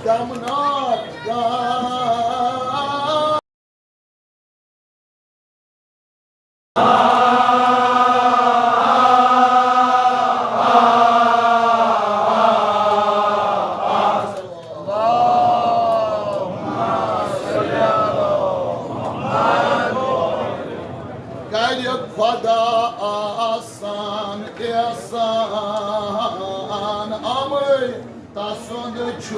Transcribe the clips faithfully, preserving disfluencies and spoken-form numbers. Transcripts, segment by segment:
دمناک گام۔ کرِ خدا آسان احسان، امرے تسُنٛد چھُ۔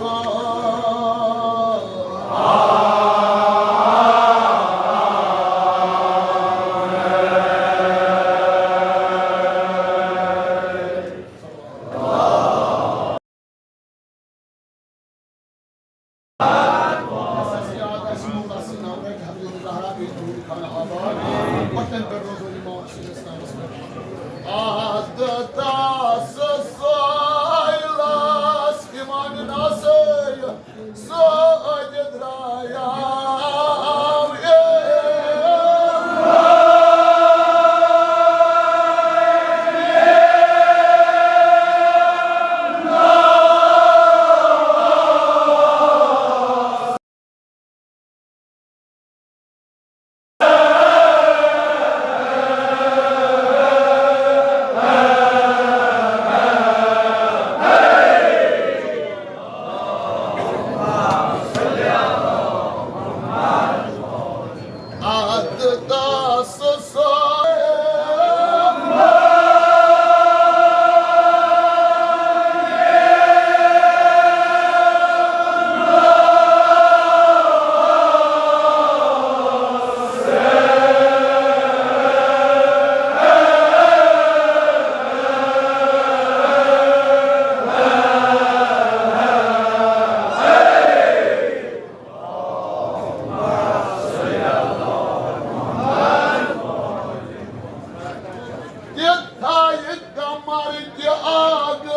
آز تہٕ تس سٲیلس امام ناصر۔ سۭتۍ درٛایاو اے۔ تہِ تھایہِ کمر تہِ آگہٕ۔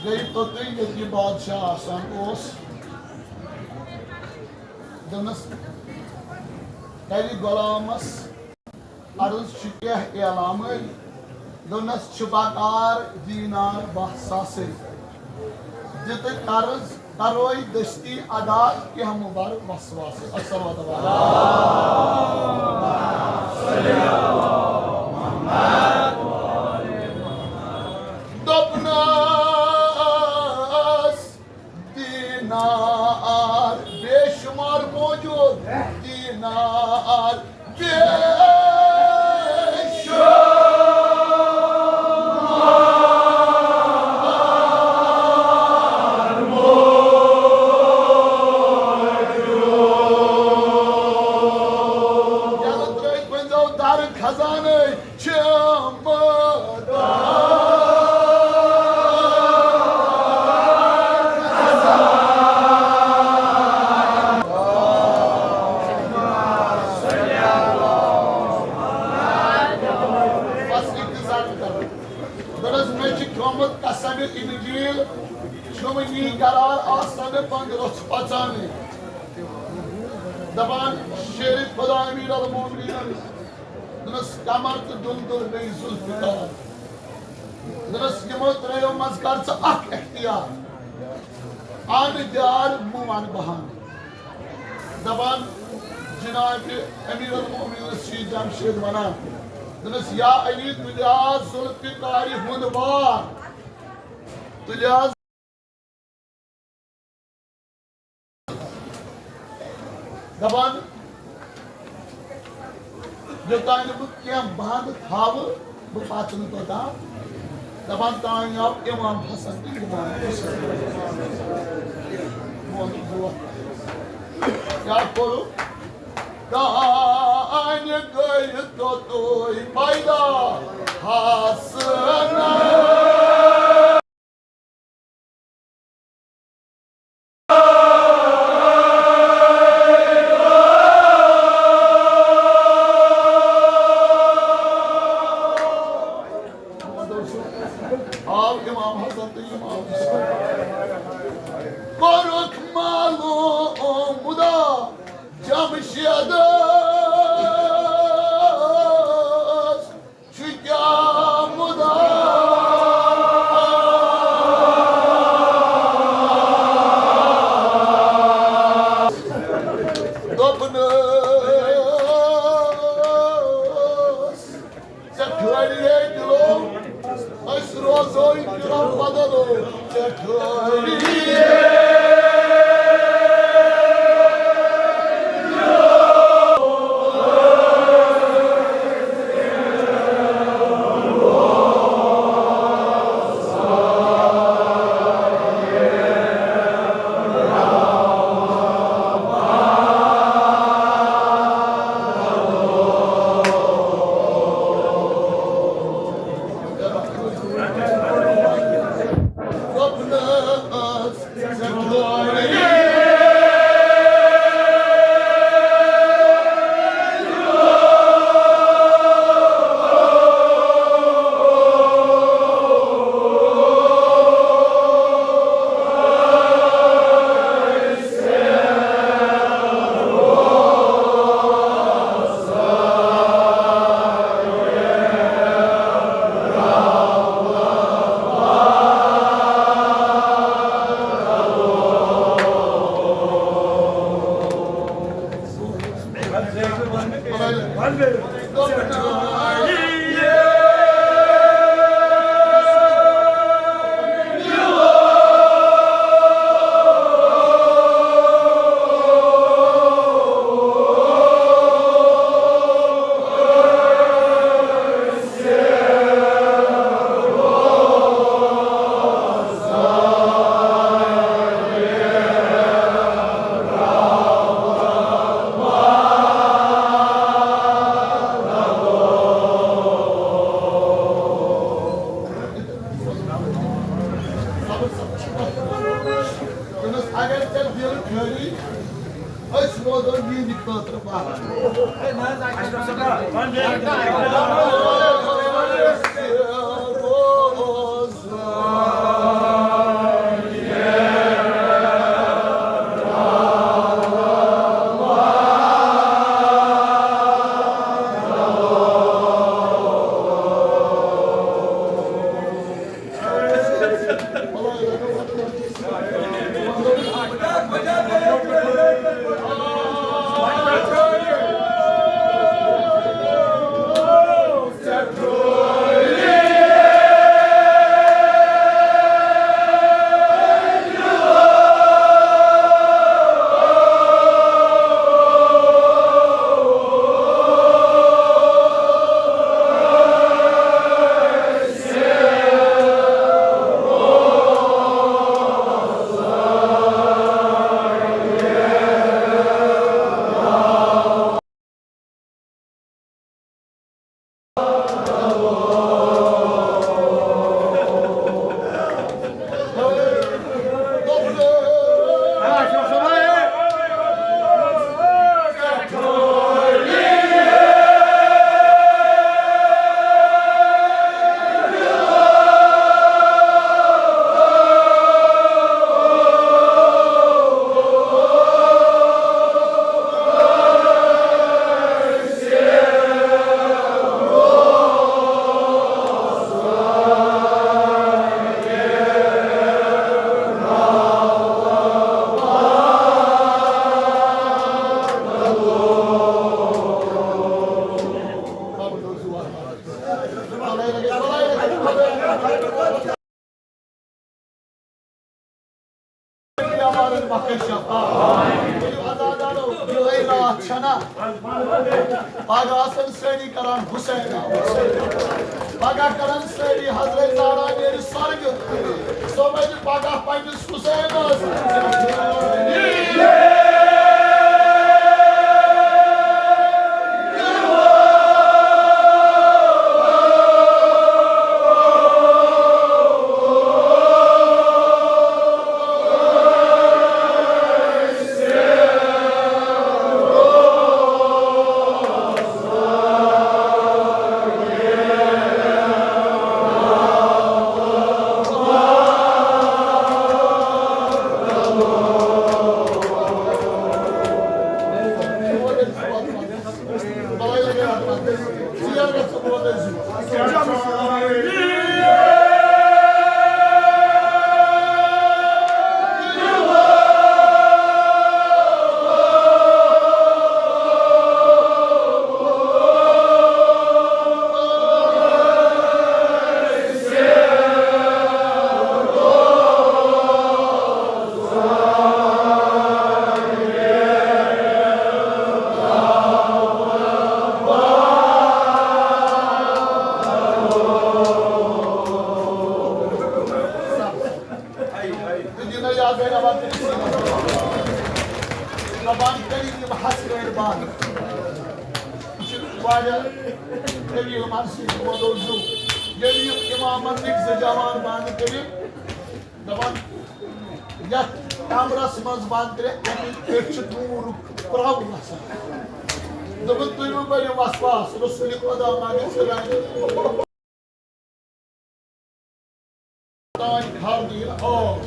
گٔے توٚتُے ییٚتہِ یہِ بادشاہ آسان اوس۔ دوٚپنَس، کَرِ غلامَس عرض، چھُ کیٛاہ اعلامٕے؟ دوٚپنَس، چھِ بکار دینار باہ ساسٕے۔ دِتہٕ قرض، کروے دستی ادا، کینٛہہ مُبارک وسواس۔ الصلوات علی۔ دوٚپنَس، دینار بے شمار موجود، دینار بے یلہٕ ترٲوِتھ ؤنۍزیو، در خزانَے چھِ مٲدان۔ بس اختصار کرو۔ دوٚپنَس، مےٚ چھُ کھیوٚمُت قسم انجیل، چھُم یی قرار آسان مےٚ بنٛد رۄژھ پژانٕے۔ دپان، شیرِ خدا امیر المومنینن دوٚپنَس، کمر تہٕ ڈُلدُل بیٚیہِ ذوالفقار۔ دوٚپنَس، یِمو ترٛیٚیو منٛز کر ژٕ اکھ اختیار۔ اَن دیار، مہٕ وَن بہانہٕ۔ دپان، جناب امیر المومنین سید جمشید ونان، دوٚپنَس، یا علی، تُلہِ آز ذوالفقارِ ہُنٛد بار، تُلہِ آز۔ دپان، یوٚتام نہٕ بہٕ کینٛہہ بنٛد تھاوٕ، بہٕ پژٕ نہٕ توٚتام۔ دپان، تام آو امام حسن تہٕ امام حسین۔ کیٛاہ کوٚرُکھ؟ کانہِ گٔے توٚتُے پیدا حسن۔ ژےٚ دِل خٲلی، أسۍ روزو یِہِنٛدِ خٲطرٕ بہر۔ پگاہ آسن سٲری کران حسین، حسین۔ پگاہ کرن سٲری حضرت زہرا نیرِ سرگہٕ۔ سۄ بنہِ پگاہ پننِس حسینس۔ دپان کٔرِو یِم ہسہِ أڑۍ بنٛد۔ یہِ چھِ واریاہ دٔلیٖل منٛز سۭتۍ وۄدو زُو۔ ییٚلہِ یِم اِمامن نِکۍ زٕ جوان بنٛد کٔرِو، دپان یتھ کمرس منٛز بنٛد کٔرِتھ، اَمہِ پٮ۪ٹھ چھُ نوٗرُک پرٛاوُن آسان۔ دوٚپُن، تُہۍ مہٕ بٔرِو وسواس، رسول خدا مانہِ فِرعون۔ تانۍ کھر دِیِن آب،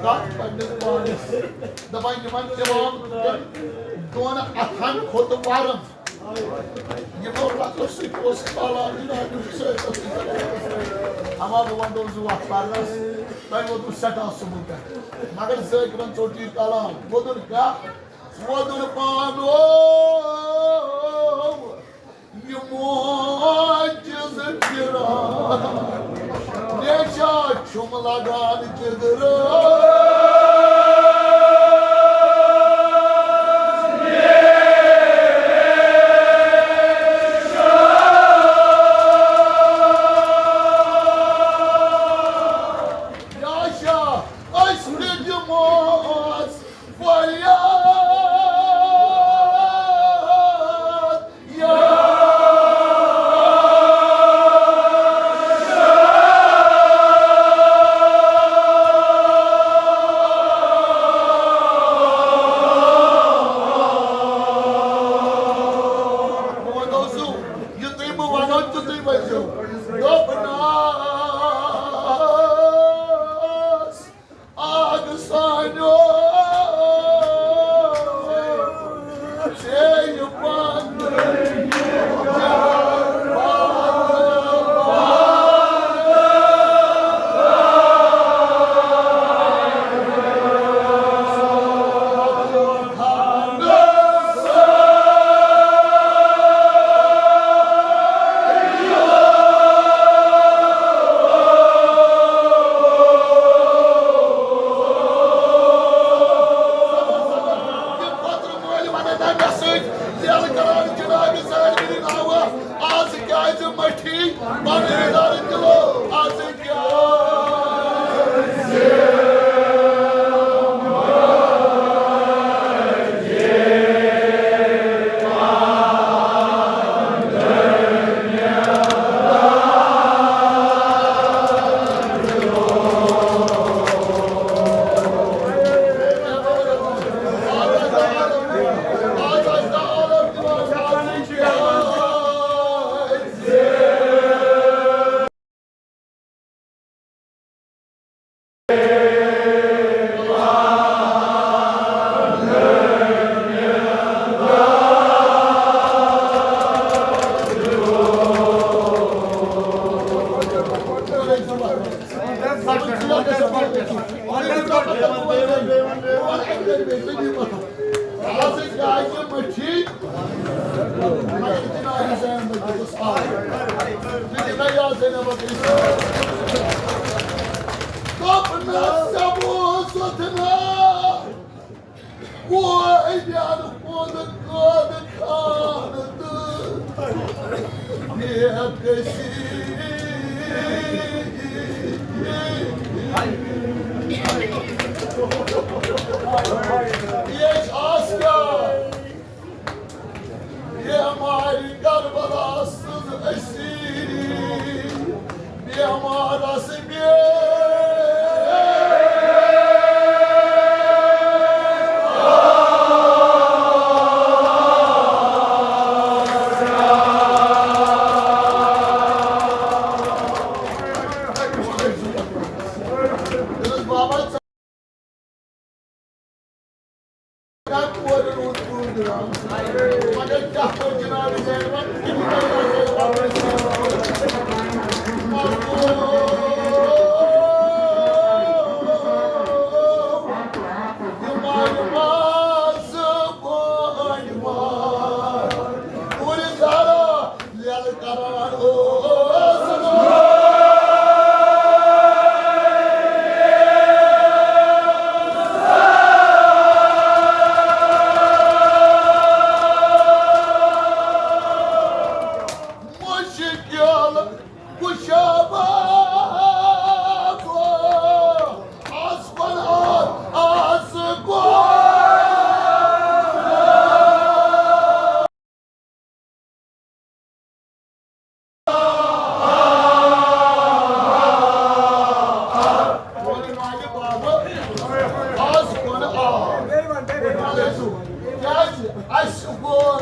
تتھ پننِس پانس۔ دپان، یِمن دِوان دۄن اتھن کھوٚت ورم۔ یِمو رتو سۭتۍ اوس کلام جناب حسین۔ اما بہٕ ونہٕ زٕ وتھ پرنس، تۄہہِ ووتوٕ سٮ۪ٹھاہ سُمبل پٮ۪ٹھ۔ مگر ذٲکرن ژوٚٹ یہِ کلام، ووٚدُن کیٛاہ؟ ووٚدُن پانو۔ یہِ معجز گِران، نیچا چھُم لگان جِگرٕ۔ یا شاہ، أسۍ تہِ دِموس فریاد۔ لیلہٕ کران جناب سالمہِ ناوٕ، آز کیازِ مٹھی بنٲوِتھ دِلو؟ آز کیازِ؟ دوٚپنَس، ژےٚ بوٗزُتھ نا؟ وٲے میٛانہِ خۄدٕ قٲدٕ خان تہٕ بے کسی۔ یہِ چھِ آسیا؟ بیمار کربلا سٕنٛز اسیری، بیمارس بے۔ بابا، مشکل کشا بابو، آز کن آز، آز کن۔ آز کن آز۔ کیازِ؟ اسہِ گوٚو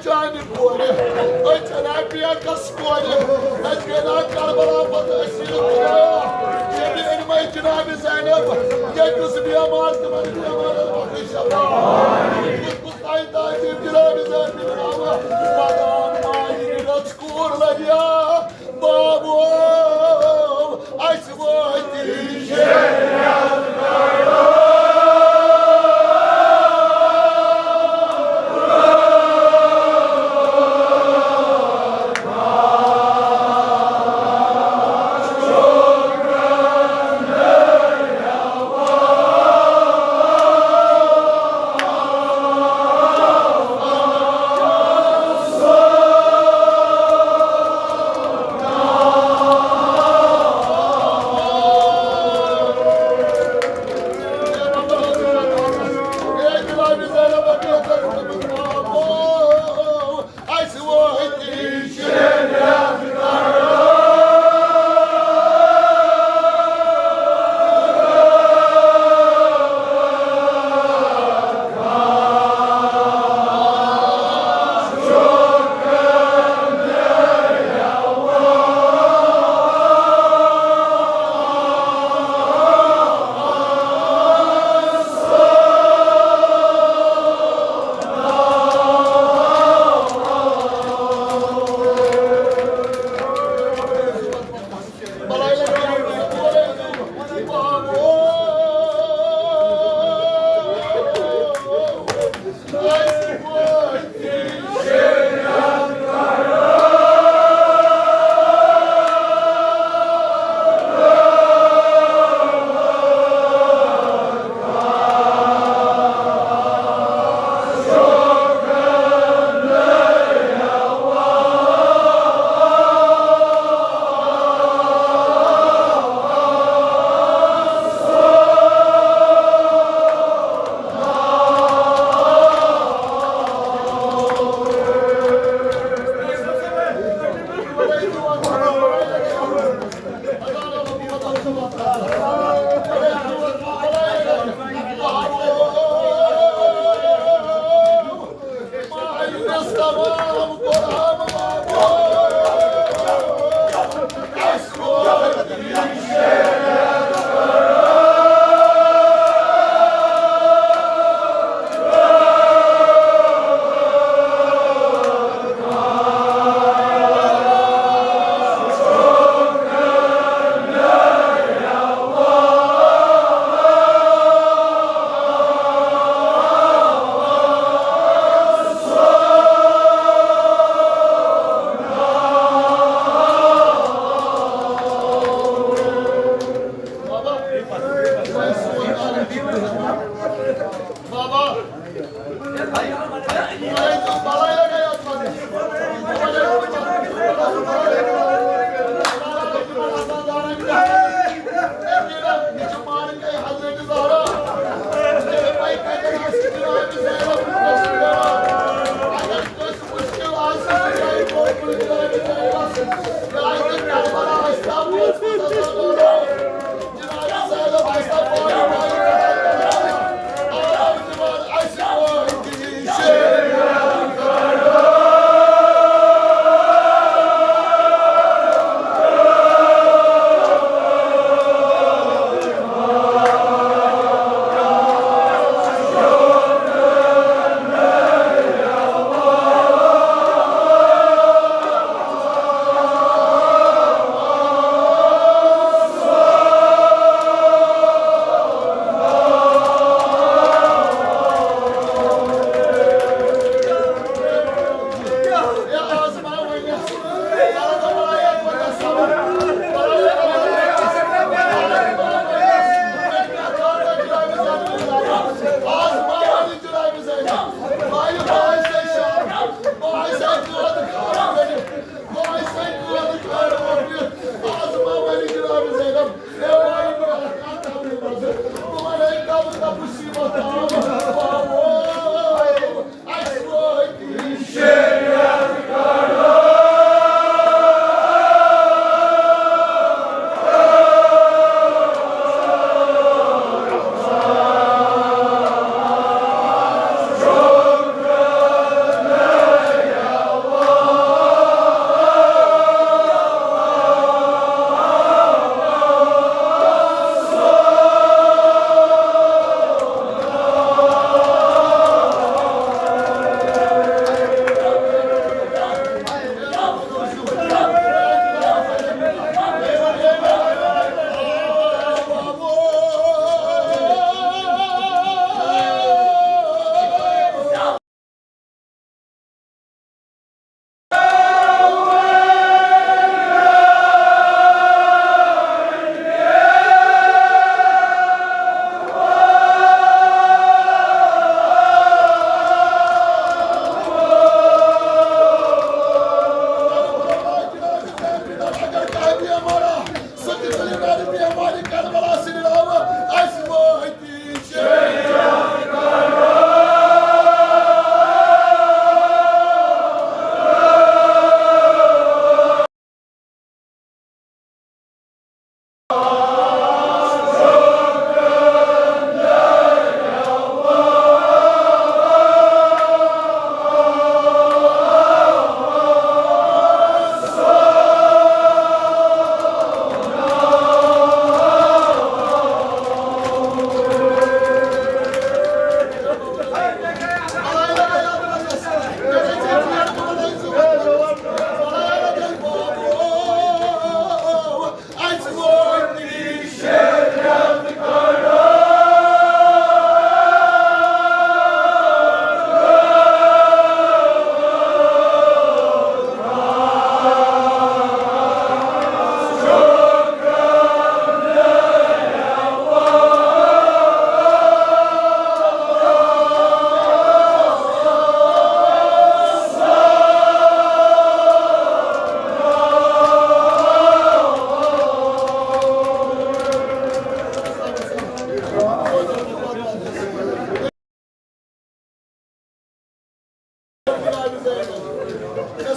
چانہِ کورِ، أسۍ چھِ ربیعہ کس کورِ، أسۍ گٔے نا کربلا پتہٕ أسۍ ییٚلہِ خدایا، ییٚلہِ أنۍ مےٚ جناب زینب، ییٚتہِ یُس بیمار تِمن بیمارن بخش شفا، یُس کُس تانۍ تعظیم جناب زینب بناوان، پتہٕ آو ماجہِ رٔژ کوٗر لبیا، بابو، اَسہِ وٲتۍ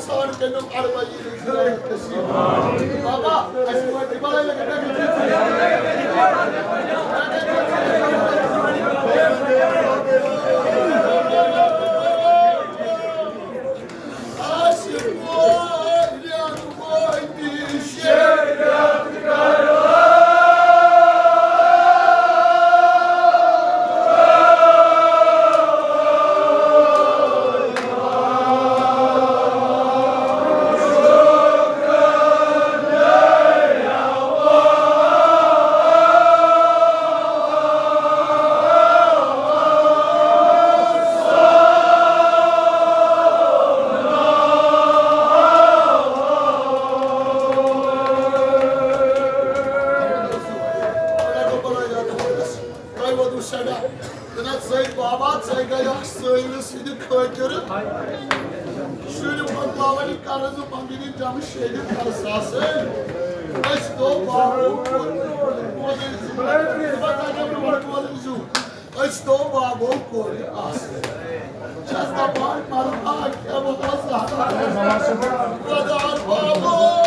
سان کٔرِو اَربعین زیارت نصیٖب۔ بابا، اَسہِ وٲتۍ بَلاے لَگن۔ آسہِ وٲتۍ شریعت کرو۔ تۄہہِ ووتوٕ سٮ۪ٹھاہ۔ تہٕ نہ ژٔے بابا، ژٔے گٔیَکھ سٲنِس سٕنٛدِ خٲطرٕ۔ شُرۍ مۄکلاوٕنۍ قرض منٛگٕنۍ جمع شیرِتھ قرض آسٕنۍ۔ أسۍ دو بابو کوٚر۔ أسۍ دو بابو کوٚر آسٕنۍ۔ چھَس دَپان مرہا کیٛاہ بہٕ گژھٕ خۄدار بابو۔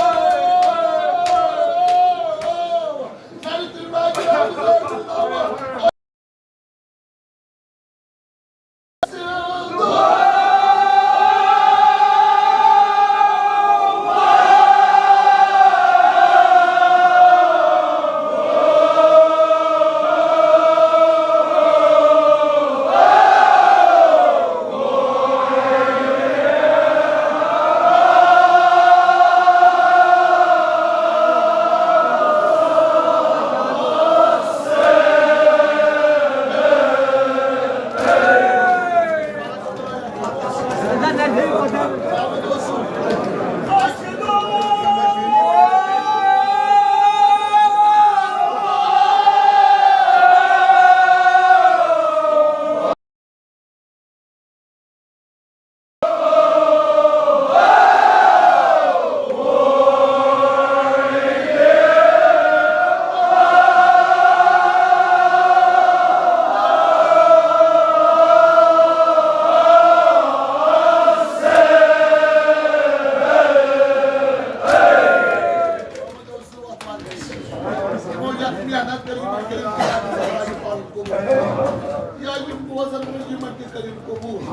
یِمو یَتھ محنت کٔر، یِمن کٔرِن خۄدایَن پَنُن قبوٗل۔ یا یِم بوزن وٲلۍ، یِمن تہِ کٔرِن قبوٗل۔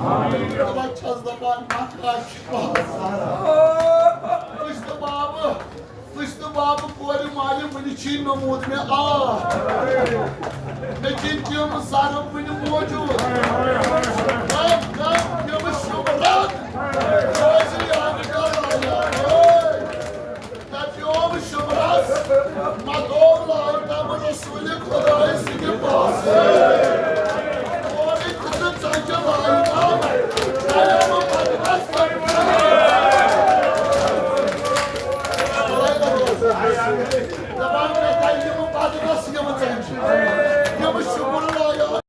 تہٕ وۄنۍ چھَس دَپان، مَکھ آسہِ شِفا۔ أسۍ تہٕ بابہٕ، أسۍ تہٕ بابہٕ کورِ مالہِ وٕنہِ چھی نومُت مےٚ آب۔ مےٚ چھِنہٕ تِم ضرب وٕنہِ موجوٗد۔ کم، کم، یِم شُمرن روزِ یاد کران۔ نہ پیوم شمرس، مہ دوو لال تام رسول خدای سٕنٛدِ پاسہٕ۔ تورٕے تہٕ ژَکہِ لال تام، قیامت پتہٕ بس۔ دپان مےٚ تۄہہِ یِم پتہٕ بس یِم ژَکہِ، یِم شُکُر لایق۔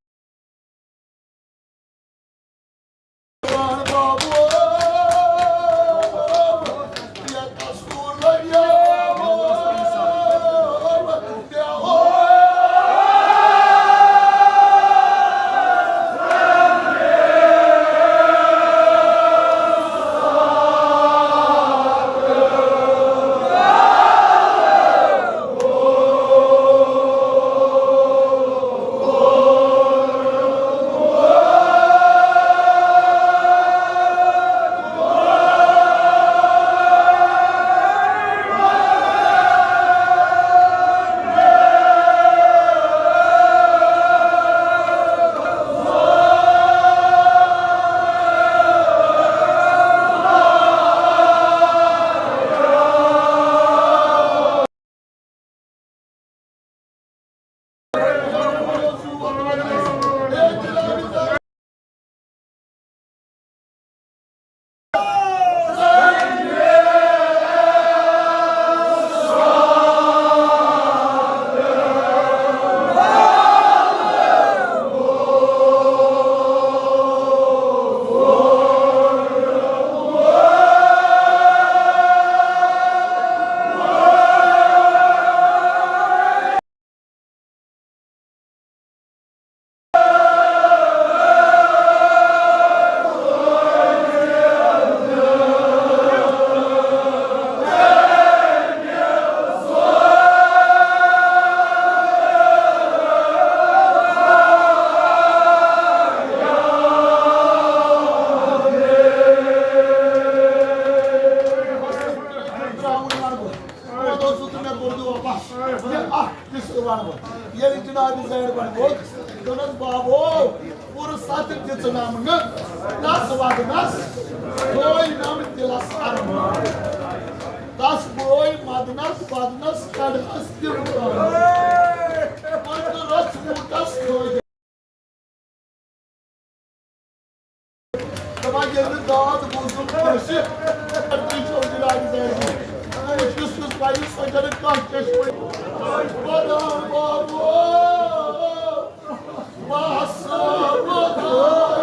ییٚلہِ جناب زینبن ووٚن، دوٚپنس، "بابو، فرصت دِژنم نہٕ، تس ودنس تھوینم دِلس ارمان۔ تس بوے مدنس ودنس کڑس تِم کامہِ۔ وۄنۍ تہٕ رژھ وُٹس کھٲجِس۔" دپان، ییٚلہِ نہٕ داد بوٗزُن کٲنٛسہِ، تُہۍ چھِو جناب زینبی۔ یُس یُس پَرِ، سۄ چھَنہٕ کانٛہہ چشمہٕ۔ ودان بابو، بس ودان۔